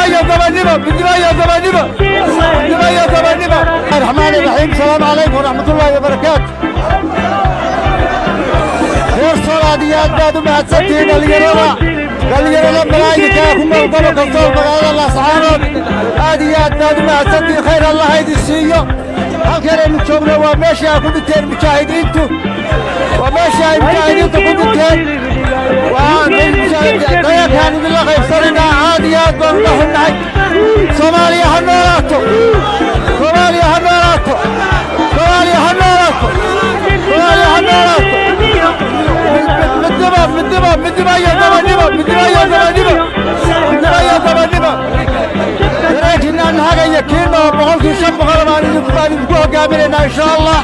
Midnimo iyo gobonnimo, midnimo iyo gobonnimo, midnimo iyo gobonnimo. الرحمن الرحيم، السلام عليكم ورحمة الله وبركاته. Reer Sool, aad iyo aad baad u mahadsantihiin. Dhallinyarada malaa'igka ku nool gobolka Sool, magaalada Laascaanood, aad iyo aad baad u mahadsantihiin. Khayr Allah idin siiyo. Halkan aynu joogno waa meeshii ay ku dhinteen mujaahidiintu, waa meeshii ay mujaahidiintu ku dhinteen. Dagaalkaan idinla qaybsanaynaa. Aad iyo aad baan uga xunnahay. Soomaaliya ha noolaato! Soomaaliya ha noolaato! Soomaaliya ha noolaato! Soomaaliya ha noolaato! Midnimo, midnimo, midnimo iyo gobonnimo, midnimo iyo gobonnimo, midnimo iyo gobonnimo. Dareenkiinaan hagaya kiinoo 500% baan idinku hogaaminaynaa, insha Allah.